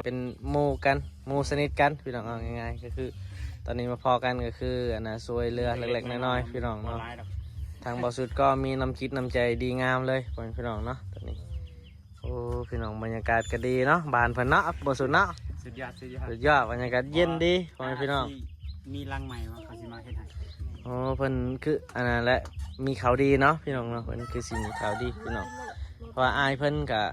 ປັນໝູ່ກັນ ໝູ່ສະໜິດກັນພີ່ນ້ອງ ເອົາງ່າຍໆ ກໍຄືຕອນນີ້ມາພໍ້ກັນກໍຄື ອັນນ່າ ຊ່ວຍເຫຼືອເລັກໆນ້ອຍໆ ພີ່ນ້ອງເນາະ. ທາງບໍ່ສຸດກໍມີນ້ຳຈິດນ້ຳໃຈດີງາມເລີຍ ພໍ່ແມ່ພີ່ນ້ອງເນາະ ຕອນນີ້. ໂອ້ ພີ່ນ້ອງ ບັນຍາກາດກໍດີເນາະ ບ້ານເພິ່ນເນາະ ບໍ່ສຸດເນາະ. ສຸດຍອດ ສຸດຍອດ ສຸດຍອດ ບັນຍາກາດເຢັນດີ ພໍ່ແມ່ພີ່ນ້ອງ. ມີຫຼັງໃໝ່ວ່າເຂົາຊິມາເຮັດໃຫ້. ໂອ້ ເພິ່ນຄືອັນນັ້ນແຫຼະ ມີຂ່າວດີເນາະ ພີ່ນ້ອງເນາະ. ເພິ່ນຄືຊິມີຂ່າວດີ ພີ່ນ້ອງ ເພາະວ່າອ້າຍເພິ່ນກະ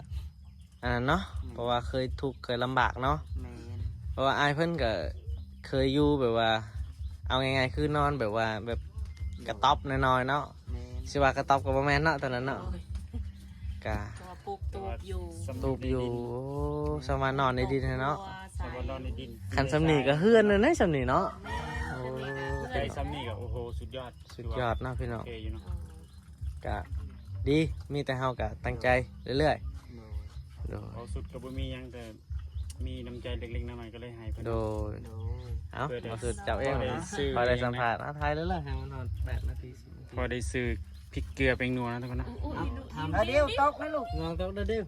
ອັນນັ້ນເນາະ ເພາະວ່າເຄີຍທຸກເຄີຍລຳບາກເນາະ. ແມ່ນ ເພາະວ່າອ້າຍເພິ່ນກະເຄີຍຢູ່ແບບວ່າ ເອົາງ່າຍໆ ຄືນອນແບບວ່າ ແບບກະຕ໊ອບນ້ອຍໆເນາະ. ແມ່ນ ຊິວ່າກະຕ໊ອບກໍບໍ່ແມ່ນເນາະ ຕອນນັ້ນເນາະ. ກະ ເພາະວ່າປຸກຕູບຢູ່ ຕູບຢູ່. ໂອ້ ສາມາດນອນໃນດິນຫັ້ນເນາະ. ສາມາດນອນໃນດິນ. ຄັນສ່ຳນີ້ກໍເຮືອນແລ້ວນະ ສ່ຳນີ້ເນາະ. ແມ່ນ ໂອ້ ໄດ້ສ່ຳນີ້ກໍ ໂອ້ໂຫ ສຸດຍອດ ສຸດຍອດເນາະ ພີ່ນ້ອງ. ໂອເຄຢູ່ເນາະ ກະດີ ມີແຕ່ເຮົາກະຕັ້ງໃຈເລື້ອຍໆ. ໂດຍ ໂດຍ ເວົ້າສຸດກໍບໍ່ມີຫຍັງ ແຕ່ມີນ້ຳໃຈເລັກໆນ້ອຍໆ ກໍເລີຍໃຫ້ເພິ່ນ. ໂດຍ ໂດຍ ເອົ້າ ເວົ້າສຸດເຈົ້າເອງເນາະ ພໍໄດ້ສຳພາດ. ເອົາ ຖ່າຍເລື້ອຍໆ ໃຫ້ມັນຮອດແປດນາທີ ສິບນາທີ ພໍໄດ້ຊື້ພິກເກືອເປັງນົວນະທຸກຄົນເນາະ. ເອົາ ດຽວຕົກນະລູກ ລະວັງຕົກເດີ.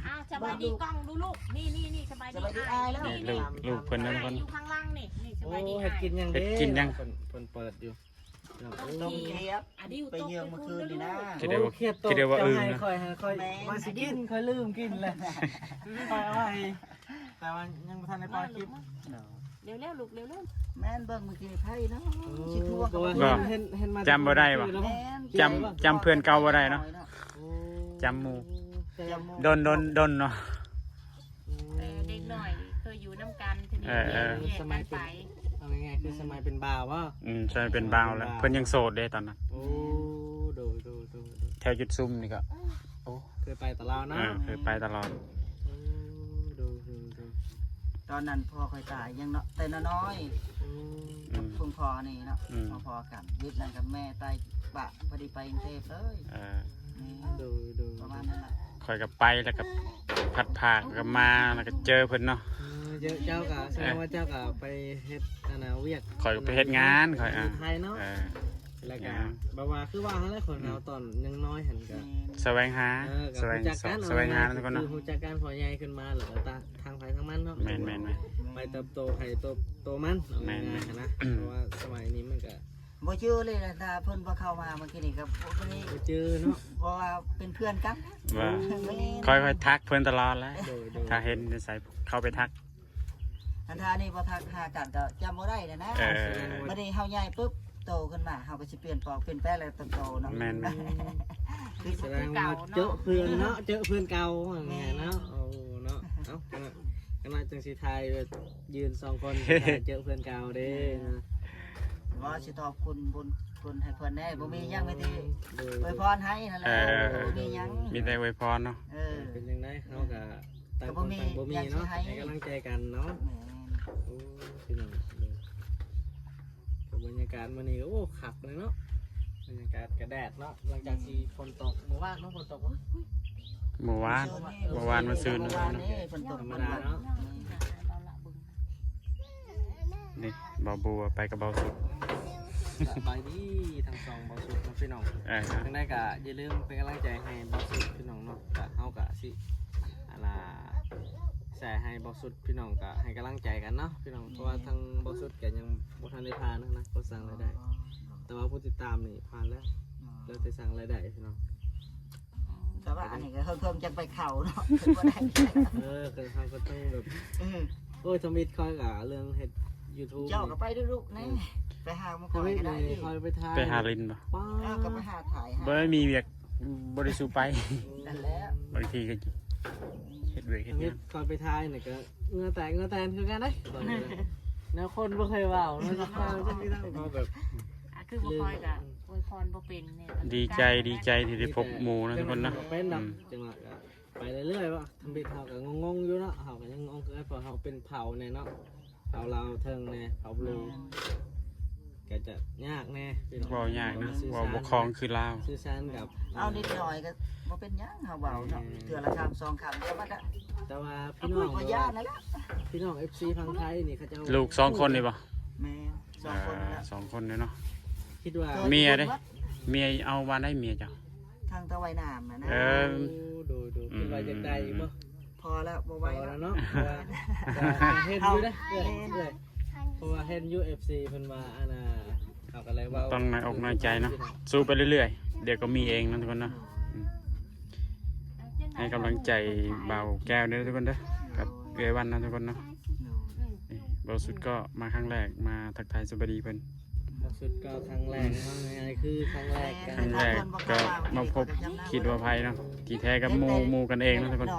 ອ້າວ ສະບາຍດີກ້ອງດູລູກ. ນີ້ໆໆ ສະບາຍດີອ້າຍ. ນີ້ລູກ ລູກເພິ່ນນະທຸກຄົນ ຢູ່ຂ້າງຫຼັງນີ້. ນີ້ສະບາຍດີອ້າຍ. ໂອ້ ເຮັດກິນຫຍັງເດ້? ເຮັດກິນຫຍັງ? ເພິ່ນ ເພິ່ນເປີດຢູ່. ຕົ້ມເຂຽດ ອາດິວ ໄປເຍືອງມື້ຄືນນີ້ນະ. ໂອ້ ເຂຽດຕົກ ເຈົ້າໃຫ້ຂ້ອຍ ຂ້ອຍວ່າຊິກິນ ຂ້ອຍລືມກິນແລ້ວ ຂ້ອຍເອົາໃຫ້ ແຕ່ວ່າຍັງບໍ່ທັນໄດ້ປ່ອຍຄລິບ. ເລັວໆລູກ ເລັວໆ. ແມ່ນ ເບິ່ງມື້ກີ້ໄຜເນາະ ຊິທວງ ເພາະວ່າເຫັນ ເຫັນມາ ຈຳບໍ່ໄດ້ບໍ່? ແມ່ນ ຈຳ ຈຳເພື່ອນເກົ່າບໍ່ໄດ້ເນາະ. ໂອ້ ຈຳໝູ່ ຈຳໝູ່ ດົນໆ ດົນເນາະ. ແຕ່ເດັກນ້ອຍເຄີຍຢູ່ນຳກັນ ທີນີ້ ເອີ ແຍກກັນໄປ. ເອົາງ່າຍໆ ຄືສະໄໝເປັນບ່າວບໍ? ອືມ ສະໄໝເປັນບ່າວແລ້ວ ເພິ່ນຍັງໂສດເດ້ຕອນນັ້ນ. ໂອ້ ໂດຍໆໆໆ. ແຖວຈຸດຊຸມນີ້ກໍ ໂອ້ ເຄີຍໄປຕະຫຼອດເນາະ. ເອີ ເຄີຍໄປຕະຫຼອດ. ໂອ້ ໂດຍໆໆ. ຕອນນັ້ນພໍ່ຂ້ອຍຕາຍຍັງເນາະ ແຕ່ນ້ອຍໆ. ອືມ ກັບຄຸນພໍ່ນີ້ເນາະ ອືມ ມາພໍ້ກັນ ວິດນັ້ນກັບແມ່ຕາຍປະ ພໍດີໄປກຸງເທບເລີຍ. ເອີ ໂດຍໆ ປະມານນັ້ນແຫຼະ. ຂ້ອຍກໍໄປ ແລ້ວກໍພັດພາກ ກໍມາ ແລ້ວກໍເຈີເພິ່ນເນາະ. ເອີ ເຈົ້າກໍ ສະແດງວ່າເຈົ້າກໍໄປເຮັດອັນນ່າວຽກ ຂ້ອຍກໍໄປເຮັດງານຂ້ອຍ ອ່າ ໄທເນາະ. ເອີ ແລ້ວກໍແບບວ່າຄືວ່າຫັ້ນແຫຼະ ຄົນເຮົາຕອນຍັງນ້ອຍຫັ້ນກໍ ສະແຫວງຫາ ເອີ ສະແຫວງ ສະແຫວງຫານຳກັນເນາະ. ຮູ້ຈັກກັນພໍໃຫຍ່ຂຶ້ນມາ ແລ້ວກໍຕ່າງ ທາງໃຜທາງມັນເນາະ. ແມ່ນໆໆ. ໄປເຕີບໂຕໃຜໂຕ ໂຕມັນ ເອົາງ່າຍໆນະ. ເພາະວ່າສະໄໝນີ້ມັນກໍ ບໍ່ຈື່ເລີຍນະ ຖ້າເພິ່ນບໍ່ເຂົ້າມາເມື່ອກີ້ນີ້ກໍບໍ່ໄດ້ ບໍ່ຈື່ເນາະ ເພາະວ່າເປັນເພື່ອນກັນ. ວ່າ ແມ່ນ ຂ້ອຍ ຂ້ອຍທັກເພິ່ນຕະຫຼອດແຫຼະ. ໂດຍໆ ຖ້າເຫັນໃສເຂົ້າໄປທັກ. ອັນຖ້ານີ້ບໍ່ທັກຫາກັນກໍຈຳບໍ່ໄດ້ແລ້ວນະ. ເອີ ບັດນີ້ເຮົາໃຫຍ່ປຶບ ໂຕຂຶ້ນມາ ເຮົາກໍຊິປ່ຽນປອກປ່ຽນແປງແລ້ວ ໂຕໆເນາະ. ແມ່ນໆ. ຄື ສະແດງວ່າເຈີເພື່ອນເນາະ ເຈີເພື່ອນເກົ່າ. ແມ່ນ ແມ່ນເນາະ. ໂອ້ ເນາະ ເອົາ ຂະໜາດ ຂະໜາດຈັ່ງຊິຖ່າຍແບບ ຢືນສອງຄົນ ເຈີເພື່ອນເກົ່າເດ້. ແມ່ນ ວ່າຊິຕອບຄຸນບຸນຄຸນໃຫ້ເພິ່ນແດ່ ບໍ່ມີຫຍັງ ມີແຕ່ ໂດຍ ອວຍພອນໃຫ້ນັ້ນແຫຼະ. ເອີ ບໍ່ມີຫຍັງ ມີແຕ່ອວຍພອນເນາະ. ເອີ ເປັນຈັ່ງໃດເຮົາກໍຕ່າງຄົນຕ່າງບໍ່ມີເນາະ ໃຫ້ກຳລັງໃຈກັນເນາະ. ແມ່ນ ໂອ້ ພີ່ນ້ອງ ກໍບັນຍາກາດມື້ນີ້ກໍ ໂອ້ ຄັກເລີຍເນາະ ບັນຍາກາດກະແດດເນາະ ຫຼັງຈາກທີ່ຝົນຕົກມື້ວານເນາະ. ຝົນຕົກ ມື້ວານ ມື້ວານ ມື້ວານ ມື້ຊືນ ມື້ວານນີ້ຝົນຕົກ ທຳມະດາເນາະ. ນີ້ ບ່າວບົວໄປກັບບ່າວສຸດ. ສະບາຍດີທັງສອງບ່າວສຸດເນາະ ພີ່ນ້ອງ. ເອີ ຈັ່ງໃດກໍຢ່າລືມເປັນກຳລັງໃຈໃຫ້ບ່າວສຸດ ພີ່ນ້ອງເນາະ. ກໍເຮົາກໍຊິ ອັນນ່າ ແຊໃຫ້ບ່າວສຸດ ພີ່ນ້ອງກໍໃຫ້ກຳລັງໃຈກັນເນາະ ພີ່ນ້ອງ. ເພາະວ່າທາງບ່າວສຸດກໍຍັງບໍ່ທັນໄດ້ຜ່ານນະ ກໍສ້າງລາຍໄດ້ ແຕ່ວ່າຜູ້ຕິດຕາມນີ້ຜ່ານແລ້ວ ແລ້ວແຕ່ສ້າງລາຍໄດ້ ພີ່ນ້ອງ. ແຕ່ວ່າອັນນີ້ກໍເພີ່ງໆ ຈະໄປເຂົ້າເນາະ ບໍ່ໄດ້. ເອີ ກໍເຮົາກໍຕ້ອງແບບ ເອີ ໂອ້ຍ ທຳອິດຂ້ອຍກໍເລື່ອງເຮັດຢູທູບ ເຈົ້າກໍໄປເດີ້ລູກ ນີ້ ໄປຫາໝູ່ຂ້ອຍກໍໄດ້ ຂ້ອຍໄປຖ່າຍ ໄປຫາຫຼິ້ນບໍ່? ປ້າ ເອີ ກໍໄປຫາຖ່າຍ ບໍ່ໄດ້ມີວຽກ ບໍ່ໄດ້ສູ່ໄປ. ນັ້ນແຫຼະ ບາງທີກໍເຮັດວຽກເຮັດຫຍັງ ຂ້ອຍໄປຖ່າຍນີ້ກໍເຫື່ອແຕກເຫື່ອແຕນຄືກັນເດ້. ແນວຄົນບໍ່ເຄີຍເວົ້າເນາະ ເຮົາແບບ ອ່າ ຄືບໍ່ຄ່ອຍກະອວຍພອນບໍ່ເປັນແນ່. ດີໃຈ ດີໃຈທີ່ໄດ້ພົບໝູ່ນະທຸກຄົນນະ. ເປັນດອກ ອືມ ຈັ່ງວ່າກະໄປເລື້ອຍໆວ່າ ທຳອິດເຮົາກະງົງໆຢູ່ເນາະ ເຮົາກະຍັງງົງຄືກັນ ເພາະເຮົາເປັນເຜົ່າແນ່ເນາະ ເຜົ່າລາວເທິງແນ່ ເຜົ່າບລູ ແມ່ນ ກະຈະຍາກແນ່ ເວົ້າຍາກນະ ເວົ້າບໍ່ຄ່ອງຄືລາວ ສື່ສານກັບ ເອົາ ເດັກນ້ອຍກະບໍ່ເປັນຫຍັງ ເຮົາເວົ້າເນາະ ແມ່ນ ເທື່ອລະຄຳສອງຄຳ ແຕ່ວ່າ ແຕ່ວ່າພີ່ນ້ອງ ພີ່ນ້ອງເອັຟຊີຝັ່ງໄທນີ້ ເຂົາເຈົ້າ ລູກສອງຄົນນີ້ບໍ່? ແມ່ນ ສອງຄົນນີ້ແຫຼະ ອ່າ ສອງຄົນນີ້ເນາະ. ຄິດວ່າ ເມຍເດ້ ເມຍເອົາບ້ານໃດເມຍເຈົ້າ? ທາງຕາໄວນາມນະ ເອີ ໂດຍໆ ອືມ ຄິດວ່າຢາກໄດ້ຢູ່ບໍ່? ພໍແລ້ວ ບໍ່ໄຫວແລ້ວເນາະ ເພາະວ່າເຫັນຢູ່ເດ້ ເອີ ເພາະວ່າເຫັນຢູ່ ເອັຟຊີ ເພິ່ນວ່າ ອັນນ່າ ເຮົາກໍເລີຍເວົ້າ ບໍ່ຕ້ອງນ້ອຍອົກນ້ອຍໃຈເນາະ ສູ້ໄປເລື້ອຍໆ ດຽວກໍມີເອງເນາະທຸກຄົນເນາະ. ໃຫ້ກຳລັງໃຈບ່າວແກ້ວເດີທຸກຄົນເດີ ກັບເອື້ອຍວັນເນາະທຸກຄົນເນາະ. ນີ້ ບ່າວສຸດກໍມາຄັ້ງແລກ ມາທັກທາຍສະບາຍດີເພິ່ນ. ບໍ່ສຸດກໍຄັ້ງແລກເນາະ ງ່າຍໆຄືຄັ້ງແລກ ຄັ້ງແລກກໍມາພົບ ຄິດວ່າໃຜເນາະ ທີ່ແທ້ກໍໝູ່ ໝູ່ກັນເອງເນາະທຸກຄົນ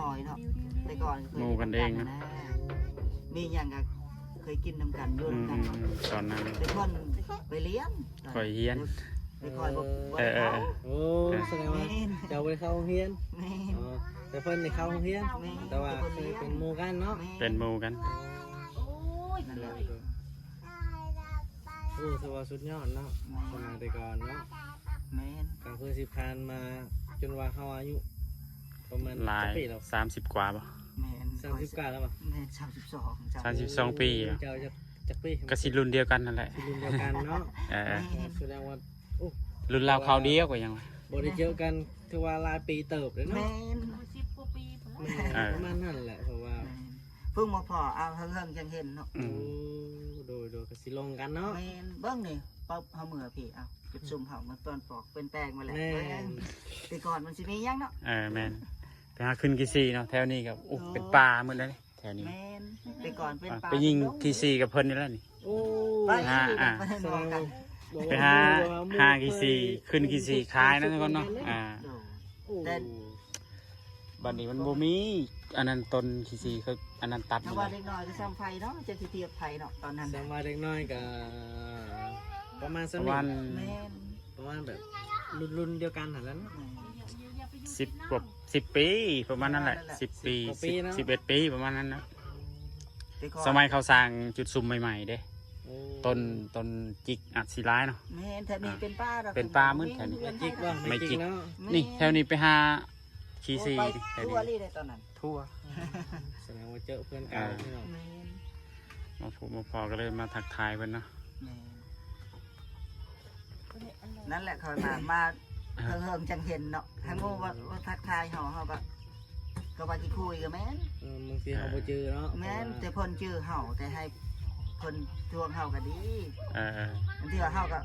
ໝູ່ກັນເອງເນາະ ມີຫຍັງກໍເຄີຍກິນນຳກັນ ຢູ່ນຳກັນ ຕອນນັ້ນ ແຕ່ກ່ອນໄປຮຽນ ຂ້ອຍຮຽນ ແຕ່ຂ້ອຍບໍ່ ເອີ ເອີ ໂອ້ ສະແດງວ່າເຈົ້າບໍ່ໄດ້ເຂົ້າໂຮງຮຽນ ແມ່ນ ອໍ ແຕ່ເພິ່ນໄດ້ເຂົ້າໂຮງຮຽນ ແມ່ນ ແຕ່ວ່າເຄີຍເປັນໝູ່ກັນເນາະ ເປັນໝູ່ກັນ ໂອ້ຍ ນັ້ນແຫຼະ ໂອ້ ຖືວ່າສຸດຍອດເນາະ ສະໄໝແຕ່ກ່ອນເນາະ ແມ່ນ ກໍຄືຊິຜ່ານມາຈົນວ່າເຮົາອາຍຸປະມານ ຫຼາຍ ຈັກປີແລ້ວ ສາມສິບກວ່າບໍ່ ແມ່ນ ສາມສິບກວ່າແລ້ວບໍ່ ແມ່ນ ສາມສິບສອງ ສາມສິບສອງປີ ເຈົ້າຈັກ ຈັກປີ ກໍຊິລຸ້ນດຽວກັນນັ້ນແຫຼະ ຊິລຸ້ນດຽວກັນເນາະ ເອີ ແມ່ນ ສະແດງວ່າ ໂອ້ ລຸ້ນລາວຄາວດຽວກໍຍັງວ່າ ບໍ່ໄດ້ເຈີກັນ ຖືວ່າຫຼາຍປີເຕີບເລີຍເນາະ ແມ່ນ ສິບກວ່າປີພຸ້ນ ເອີ ປະມານນັ້ນແຫຼະ ເພາະວ່າ ແມ່ນ ເພິ່ງມາພໍ້ ເອົາ ເຫິງໆ ຈັ່ງເຫັນເນາະ ອືມ ໂອ້ ໂດຍໆ ກໍຊິລົງກັນເນາະ ແມ່ນ ເບິ່ງນີ້ ປຶບ ເຮົາເມືອພີ້ ເອົາ ຈຸດຊຸມເຮົາມັນປ່ອນປອກເປັນແປງມາແລ້ວ ແມ່ນ ແມ່ນ ແຕ່ກ່ອນມັນຊິມີຫຍັງເນາະ ເອີ ແມ່ນ ໄປຫາຂຶ້ນຂີ້ສີ່ເນາະ ແຖວນີ້ກໍ ໂອ້ ໂອ້ ເປັນປ່າໝົດເລີຍ ແຖວນີ້ ແມ່ນ ແຕ່ກ່ອນເປັນ ອ່າ ປ່າ ໄປຍິງຂີ້ສີ່ກັບເພິ່ນນີ້ແຫຼະນີ້ ໂອ້ ໄປ ອ່າ ໄປຫາ ແສດງວ່າ ໄປຫາ ບໍ່ ຫາຂີ້ສີ່ ຂຶ້ນຂີ້ສີ່ຂາຍນະທຸກຄົນເນາະ ອ່າ ໂດຍ ໂອ້ ແຕ່ບັດນີ້ມັນບໍ່ມີ ອັນນັ້ນ ຕົ້ນຂີ້ສີ່ ເຂົາອັນນັ້ນຕັດ ແຕ່ວ່າເດັກນ້ອຍກໍຊ່ຳໃຜເນາະ ຈະຊິທຽບໃຜເນາະ ຕອນນັ້ນ ຊ່ຳວ່າເດັກນ້ອຍກໍປະມານຊ່ຳນີ້ ປະມານ ແມ່ນ ປະມານແບບລຸ້ນໆ ດຽວກັນຫັ້ນແຫຼະເນາະ ແມ່ນ ສິບກວ່າ ສິບປີ ປະມານນັ້ນແຫຼະ ສິບປີ ສິບ ສິບເອັດປີ ປະມານນັ້ນນະ ແຕ່ກໍ ສະໄໝເຂົາສ້າງຈຸດຊຸມໃໝ່ໆເດ້ ໂອ້ ຕົ້ນ ຕົ້ນຈິກອາດຊິຫຼາຍເນາະ ແມ່ນ ແຖວນີ້ ອ່າ ເປັນປ່າດອກ ເປັນປ່າໝົດແຖວນີ້ ໄມ້ຈິກບໍ່ ໄມ້ຈິກ ໄມ້ຈິກເນາະ ນີ້ ແມ່ນ ແຖວນີ້ໄປຫາຂີ້ສີ່ ໂອ້ ໄປທົ່ວ ແຖວນີ້ ເລີຍຕອນນັ້ນ ທົ່ວ ສະແດງວ່າເຈີເພື່ອນເກົ່າ ອ່າ ພີ່ນ້ອງ ແມ່ນ ມາພົບມາພໍ້ກໍເລີຍມາທັກທາຍເພິ່ນເນາະ ແມ່ນ ນັ້ນແຫຼະ ຂ້ອຍມາ ມາເຫິງໆ ຈັ່ງເຫັນເນາະ ໃຫ້ໝູ່ວ່າ ວ່າທັກທາຍເຮົາ ເຮົາກໍ ກໍວ່າຊິຄຸຍກໍແມ່ນ ເອີ ບາງທີເຮົາບໍ່ຈື່ເນາະ ແມ່ນ ເພາະວ່າ ແຕ່ເພິ່ນຈື່ເຮົາ ແຕ່ໃຫ້ເພິ່ນທວງເຮົາກໍດີ ເອີ ບາງທີວ່າເຮົາກໍ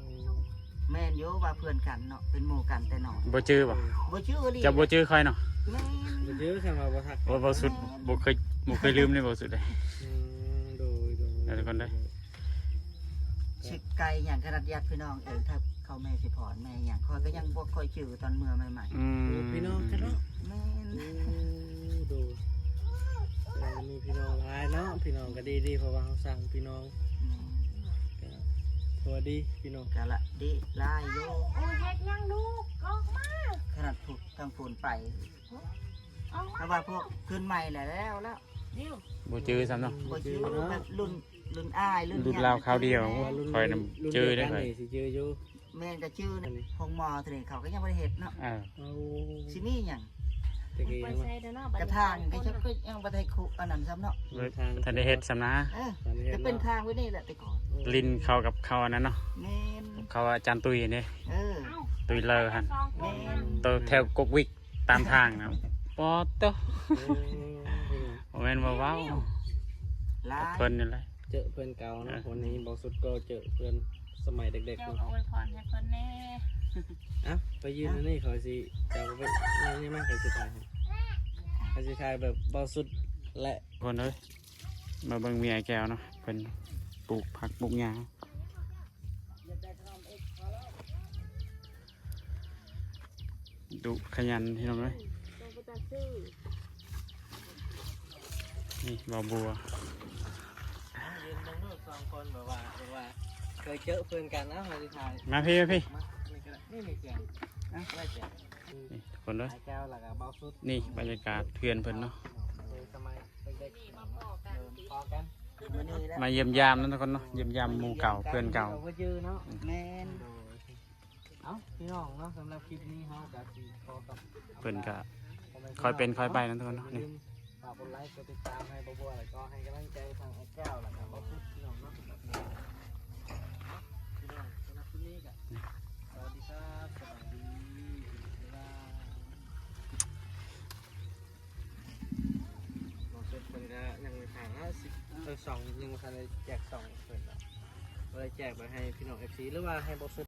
ແມ່ນຢູ່ວ່າເພື່ອນກັນເນາະ ເປັນໝູ່ກັນແຕ່ນ້ອຍ ບໍ່ຈື່ບໍ່ ບໍ່ຈື່ອີ່ຫຼີ ເຈົ້າບໍ່ຈື່ຂ້ອຍເນາະ ແມ່ນ ບໍ່ຈື່ ຄັນວ່າບໍ່ທັກ ບໍ່ ບໍ່ສຸດ ແມ່ນ ບໍ່ເຄີຍ ບໍ່ເຄີຍລືມເດ້ ບໍ່ສຸດເດ້ ອືມ ໂດຍ ໂດຍ ເອີ ທຸກຄົນເດີ ຊິໄກຫຍັງຂະໜາດ ຍາດພີ່ນ້ອງເອີຍ ຖ້າເຂົາແມ່ຊິພອນ ແມ່ຫຍັງ ຂ້ອຍກໍຍັງບໍ່ຄ່ອຍຈື່ຕອນເມືອໃໝ່ໆ ອືມ ໂອ້ ພີ່ນ້ອງກັນເນາະ ແມ່ນ ໂອ້ ໂດຍ ເອີ ມີພີ່ນ້ອງຫຼາຍເນາະ ພີ່ນ້ອງກໍດີໆ ເພາະວ່າເຮົາສ້າງພີ່ນ້ອງ ແມ່ນ ກໍພໍດີພີ່ນ້ອງ ກະລະດີຫຼາຍຢູ່ ໂອ້ຍ ເຮັດຫຍັງລູກ ອອກມາ ຂະໜາດຜູ້ທາງພຸ້ນໄປ ອອກມາ ເພາະວ່າພວກຂຶ້ນໃໝ່ແລ້ວ ແລ້ວ ບໍ່ຈື່ຊ້ຳເນາະ ບໍ່ຈື່ ແບບລຸ້ນ ລຸ້ນອ້າຍ ລຸ້ນ ລຸ້ນລາວຄາວດຽວ ຂ້ອຍນຳຈື່ເດ້ຂ້ອຍ ຊິຈື່ຢູ່ ແມ່ນ ກໍຈື່ນະ ໂຮງໝໍເທື່ອນີ້ເຂົາກໍຍັງບໍ່ໄດ້ເຮັດເນາະ ເອີ ຊິມີຫຍັງ ແຕ່ກີ້ ໄປໃສເດີເນາະ ກະຖາງກໍຍັງ ກໍຍັງບໍ່ໄດ້ຄຸ ອັນນັ້ນຊ້ຳເນາະ ກະຖາງ ບໍ່ທັນໄດ້ເຮັດຊ້ຳນະ ເອີ ກະເປັນທາງໄວ້ນີ້ແຫຼະແຕ່ກ່ອນ ຫຼິ້ນເຂົ້າກັບເຂົາອັນນັ້ນເນາະ ແມ່ນ ເຂົາອາຈານຕຸ້ຍເດ້ ເອີ ຕຸ້ຍເລີຫັ້ນ ແມ່ນ ໂຕແຖວກົກວິກ ຕາມທາງນະ ປອດໂຕ ໂອ້ ບໍ່ແມ່ນວ່າເວົ້າ ຫຼາຍ ເພິ່ນນີ້ແຫຼະ ເຈີເພື່ອນເກົ່າເນາະ ເອີ ວັນນີ້ບ່າວສຸດກໍເຈີເພື່ອນສະໄໝເດັກໆ ເຈົ້າກໍອວຍພອນໃຫ້ເພິ່ນແດ່ ອ່ະ ໄປຢືນອັນນີ້ ຂ້ອຍຊິ ເຈົ້າກໍໄປ ນີ້ມາ ຂ້ອຍຊິຖ່າຍໃຫ້ ຂ້ອຍຊິຖ່າຍແບບບ່າວສຸດ ແລະ ຄົນເອີຍ ມາເບິ່ງເມຍອ້າຍແກ້ວເນາະ ເພິ່ນປູກຜັກປູກຫຍ້າ ດຸຂະຫຍັນພີ່ນ້ອງເອີຍ ໂຕບໍ່ຕາຊື່ ນີ້ບ່າວບົວ ຢືນເບິ່ງລູກສອງຄົນ ແບບວ່າ ແບບວ່າເຄີຍເຈີເພື່ອນກັນນະ ມາຊິຖ່າຍ ມາພີ້ ມາພີ້ ມາ ນີ້ກໍໄດ້ ນີ້ມີສຽງ ອ່ະ ໄດ້ສຽງ ນີ້ທຸກຄົນເດີ ອ້າຍແກ້ວ ແລ້ວກໍບ່າວສຸດ ນີ້ບັນຍາກາດເຮືອນເພິ່ນເນາະ ເອີ ສະໄໝເດັກໆ ມາພໍ້ກັນ ມາຢ້ຽມຢາມນຳທຸກຄົນເນາະ ຢ້ຽມຢາມໝູ່ເກົ່າເພື່ອນເກົ່າ ແມ່ນ ເອົ້າ ພີ່ນ້ອງເນາະ ສຳລັບຄລິບນີ້ເຮົາກໍຊິຂໍກັບ ເພິ່ນກໍຄ່ອຍເປັນຄ່ອຍໄປນຳທຸກຄົນເນາະ ນີ້ ຝາກກົດໄລກົດຕິດຕາມໃຫ້ບ່າວບົວ ແລ້ວກໍໃຫ້ກຳລັງໃຈທາງອ້າຍແກ້ວ ແລ້ວກໍບ່າວສຸດ ພີ່ນ້ອງເນາະ ສຳລັບຄລິບນີ້ກໍ ສະຫວັດດີຄັບ ສະບາຍດີ ບາຍບາຍ. ຍັງມີທາງຫ້າສິບ ເອີ ຊອງ ຍັງບໍ່ທັນໄດ້ແຈກຊອງເພິ່ນດອກ ບໍ່ໄດ້ແຈກໄປໃຫ້ພີ່ນ້ອງເອັຟຊີ ຫຼືວ່າໃຫ້ບໍ່ສຸດ